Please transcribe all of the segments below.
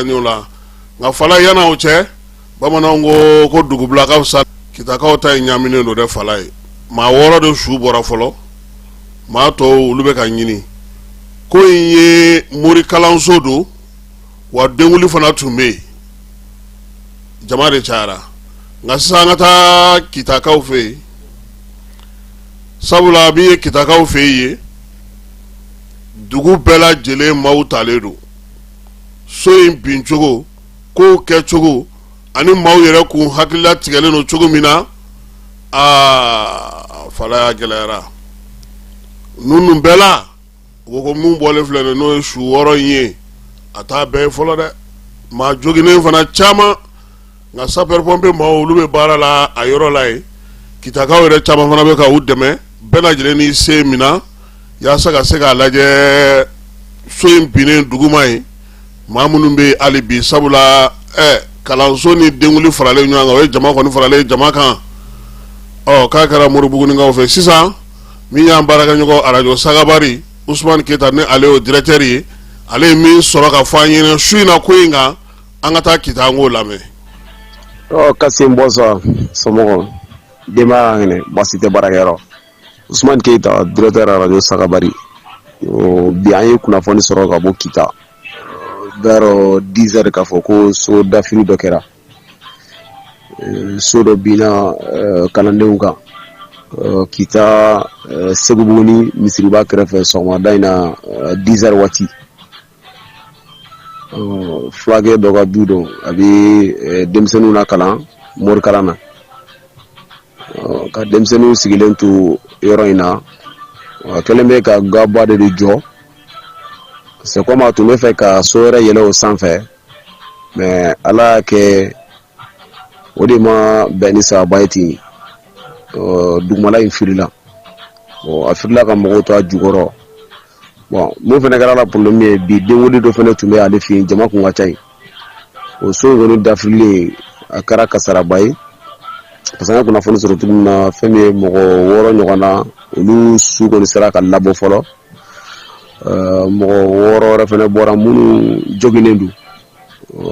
da ɲɔgɔn la. Nka Falaye, yanni o cɛ, bamananw ko ko dugubila ka fisa. Kitakaw ta in ɲaminen don dɛ Falaye. Maa 6 de su bɔra fɔlɔ, maa tɔw olu bɛ ka ɲini. Ko in ye morikalanso don wa, denkunli fana tun bɛ yen, jama de cayara. Nka sisan an ka taa Kitakaw fɛ yen, sabula min ye Kitakaw fɛ yen ye, dugu bɛɛ lajɛlen maaw talen don. So in bincogo, kow kɛcogo ani maaw yɛrɛ kun hakilila tigɛlen don cogo min na, aa Falaye, a gɛlɛyara. Ninnu bɛɛ la, u ko ko mun bɔlen filɛ nin, n'o ye su 6 in ye, a t'a bɛɛ ye fɔlɔ dɛ. Maa joginnen fana caman, nka sapeur pompier maaw, olu bɛ baara la a yɔrɔ la yen. Kitakaw yɛrɛ caman fana bɛ ka u dɛmɛ, bɛɛ lajɛlen n'i se minɛ yaasa ka se k'a lajɛ so in binnen duguma ye, maa minnu bɛ hali bi, sabula kalanso ni denkunli faralen ɲɔgɔn kan, o ye jama kɔni faralen jama kan. Ɔ k'a kɛra Moribugunikaw fɛ sisan. Min y'an baarakɛɲɔgɔn arajo Sagabari, Usumani Keyita, ni ale y'o directeur ye, ale ye min sɔrɔ ka fɔ an ɲɛna su in na ko in kan, an ka taa Kita, an k'o lamɛn. Ɔ Kasim, bonsoir. Somɔgɔw, denbaya ka kɛnɛ? Baasi tɛ baarakɛyɔrɔ? Usumani Keyita, directeur arajo Sagabari. Bi an ye kunnafoni sɔrɔ ka bɔ Kita vers 10 heures, k'a fɔ ko so dafiri dɔ kɛra, so dɔ binna kalandenw kan Kita, Segubuguni misiriba kɛrɛfɛ, sɔgɔmada in na 10 heures waati. Fulakɛ dɔ ka du don, a bɛ denmisɛnninw na kalan morikalan na, ka denmisɛnninw sigilen to yɔrɔ in na. A kɛlen bɛ ka gaba de jɔ. C'est comme a tun bɛ fɛ ka so wɛrɛ yɛlɛ o sanfɛ, mais Ala y'a kɛ o de ma bɛn ni sababa ye ten, dugumala in firila. A firila ka mɔgɔw to a jukɔrɔ. Bon, mun fana kɛra la problème ye, bi denkunli dɔ fana tun bɛ ale fɛ yen, jama kun ka ca yen. O so in kɔni dafirilen, a kɛra kasaraba ye, parce que an ye kunnafoni sɔrɔ cogo min na, fɛn min ye mɔgɔ 6 ɲɔgɔn na, olu su kɔni sera ka labɔ fɔlɔ. Mɔgɔ 6 wɛrɛ fana bɔra minnu joginnen don.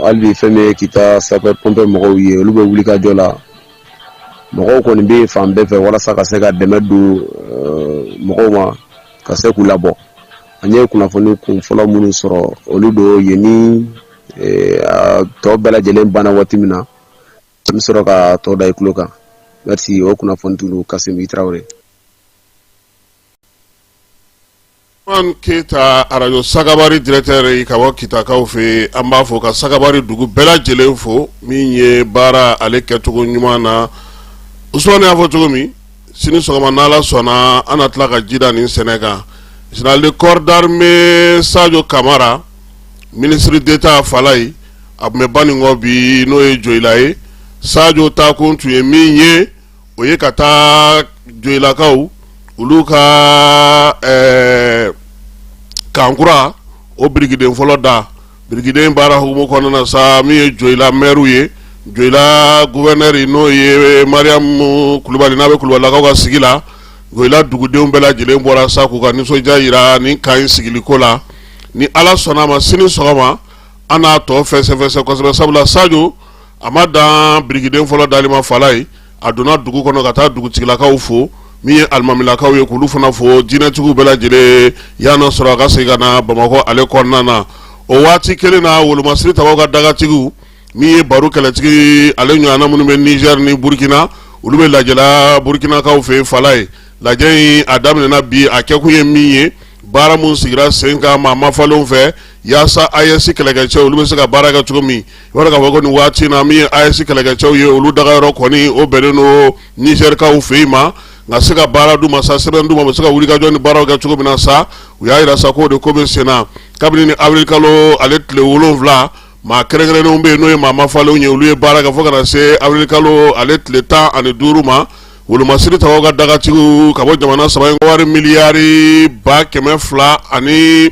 Hali bi, fɛn min ye Kita sapeur pompier mɔgɔw ye, olu bɛ wuli ka jɔ la. Mɔgɔw kɔni bɛ fan bɛɛ fɛ walasa ka se ka dɛmɛ don mɔgɔw ma ka se k'u labɔ. An ye kunnafoni kun fɔlɔ minnu sɔrɔ, olu don yen. Ni tɔ bɛɛ lajɛlen banna waati min na, an bɛ sɔrɔ ka tɔ da i tulo kan. Merci. O kunnafoni tun don. Kasim, i Tarawele. Usman Keyita, arajo Sagabari directeur ka bɔ Kitakaw fɛ, an b'a fɔ ka Sagabari dugu bɛɛ lajɛlen fo min ye baara ale kɛcogo ɲuman na. Usman y'a fɔ cogo min, sini sɔgɔma, n'Ala sɔnna, an na tila ka ji da nin sɛnɛ kan. Général de corps d'armée Sadio Kamara, ministre d'État Falaye, a tun bɛ Banikɔ bi, n'o ye Joyila ye. Sadio taakun tun ye min ye, o ye ka taa Joyilakaw olu ka kankura o birikiden fɔlɔ da. Birikiden baara hukumu kɔnɔna na sa, min ye Joyila mɛriw ye, Joyila gouverneur, n'o ye Mariam Kulubali, n'a bɛ Kulubalilakaw ka sigi la, Joyila dugudenw bɛɛ lajɛlen bɔra sa k'u ka nisɔndiya jira nin camp in sigiliko la. Ni Ala sɔnna a ma, sini sɔgɔma an n'a tɔ fɛsɛfɛsɛ kosɛbɛ, sabula Sadio a ma dan birikiden fɔlɔ dali ma Falaye, a donna dugu kɔnɔ ka taa dugutigilakaw fo, min ye alimamilakaw ye, k'olu fana fo, diinɛtigiw bɛɛ lajɛlen, yanni sɔrɔ a ka segin ka na Bamakɔ ale kɔnɔna na. O waati kelen na, wolomasiri tabaw ka dagatigiw, min ye baro kɛlɛtigi ale ɲɔgɔnna minnu bɛ Niger ni Burkina, olu bɛ lajɛla Burkinakaw fɛ Falaye. Lajɛ in a daminɛna bi. A kɛkun ye min ye, baara min sigira sen kan maa mafalenw fɛ yaasa AES kɛlɛkɛcɛw olu bɛ se ka baara kɛ cogo min. I b'a dɔn k'a fɔ ko nin waati na, min ye AES kɛlɛkɛcɛw ye, olu dagayɔrɔ kɔni o bɛnnen don Nizɛrikaw fɛ yen ma, nka se ka baara d'u ma sa, sɛbɛn d'u ma, u bɛ se ka wulikajɔ ni baaraw kɛ cogo min na sa. U y'a jira sa k'o de ko bɛ sen na kabini ni avril kalo ale tile 7. Maa kɛrɛnkɛrɛnnenw bɛ yen, n'o ye maa mafalenw ye, olu ye baara kɛ fo ka na se avril kalo ale tile 15 ma. Wolomasiri tabaw ka dagatigiw ka bɔ jamana saba in, wari miliyari 200 ani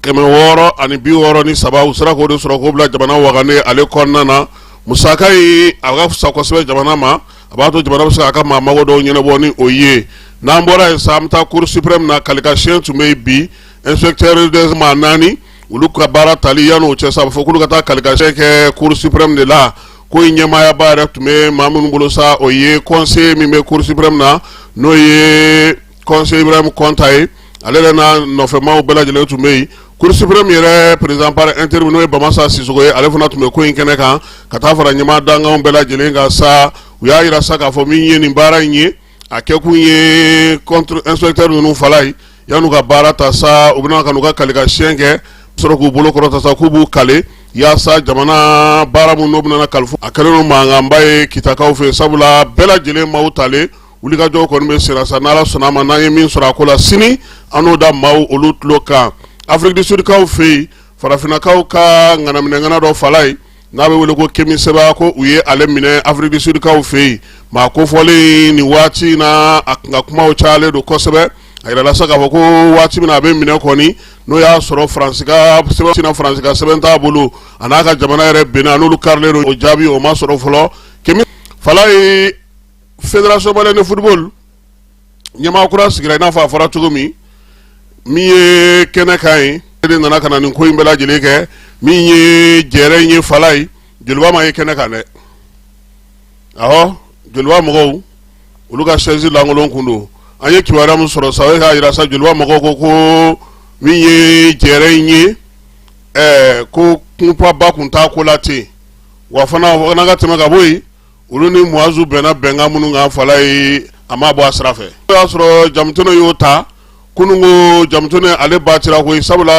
663, u sera k'o de sɔrɔ k'o bila jamana wagane ale kɔnɔna na. Musaka in a ka fisa kosɛbɛ jamana ma, a b'a to jamana bɛ se k'a ka maa mago dɔw ɲɛnabɔ ni o ye. N'an bɔra yen sa, an bɛ taa Cour suprême na. Kalikasiyɛn tun bɛ yen bi. Inspecteur des maa naani, Olu ka baara tali yan'o cɛ sa, a bɛ fɔ k'olu ka taa kalikan kɛ Cour suprême de la. Ko in ɲɛmaayaba yɛrɛ tun bɛ maa minnu bolo sa, o ye conseiller min bɛ Cour suprême na, n'o ye conseiller Ibrahim Kɔnta ye. Ale yɛrɛ n'a nɔfɛmaw bɛɛ lajɛlen tun bɛ yen. Cour suprême yɛrɛ président par intérim, n'o ye Bamasa Sisoko ye, ale fana tun bɛ ko in kɛnɛ kan ka taa fara ɲɛmaa dankanw bɛɛ lajɛlen kan sa. U y'a jira sa k'a fɔ min ye nin baara in ye, a kɛkun ye contre inspecteur ninnu fala ye. Yan'u ka baara ta sa, u bɛna ka n'u ka kalikan siyɛn kɛ, sɔrɔ k'u bolo kɔrɔta sa k'u b'u kale yaasa jamana baara min n'o bɛna kalifa. A kɛlen don mankanba ye Kitakaw fɛ, sabula bɛɛ lajɛlen maaw talen. Wulikajɔw kɔni bɛ senna sa. N'Ala sɔnna a ma, n'an ye min sɔrɔ a ko la sini, an n'o da maaw olu tulo kan. Afrique du Sud kaw fɛ yen, farafinnakaw ka ŋanaminɛŋana dɔ fala ye n'a bɛ wele ko Kemi Seba, ko u ye ale minɛ Afrique du Sud kaw fɛ yen. Maa kofɔlen nin waati in na, a ka kumaw cayalen don kosɛbɛ. A yirala sa k'a fɔ ko waati min na a bɛ minɛ kɔni, n'o y'a sɔrɔ Faransi ka sɛbɛn, Faransi ka sɛbɛn t'a bolo, a n'a ka jamana yɛrɛ Benin, a n'olu karilen don. O jaabi, o ma sɔrɔ fɔlɔ. Kemi fala ye. Fédération malienne de football ɲɛmaa kura sigira, i n'a fɔ a fɔra cogo min. Min ye kɛnɛ kan ye de nana ka na nin ko in bɛɛ lajɛlen kɛ. Min ye jɛrɛ in ye fala ye, Joliba ma ye kɛnɛ kan dɛ. Awɔ, Joliba mɔgɔw, olu ka chaise lankolon kun don. An ye kibaruya min sɔrɔ sa, o ye k'a jira sa, Joliba mɔgɔw ko ko min ye jɛrɛ in ye, ko kunpaba kun t'a ko la ten. Wa fana fana ka tɛmɛ ka bɔ yen, olu ni Muazu bɛnna bɛnkan minnu kan fala ye, a ma bɔ a sira fɛ. O y'a sɔrɔ Jamutɛnɛ y'o ta kunun ko Jamutɛnɛ ale ba tira koyi, sabula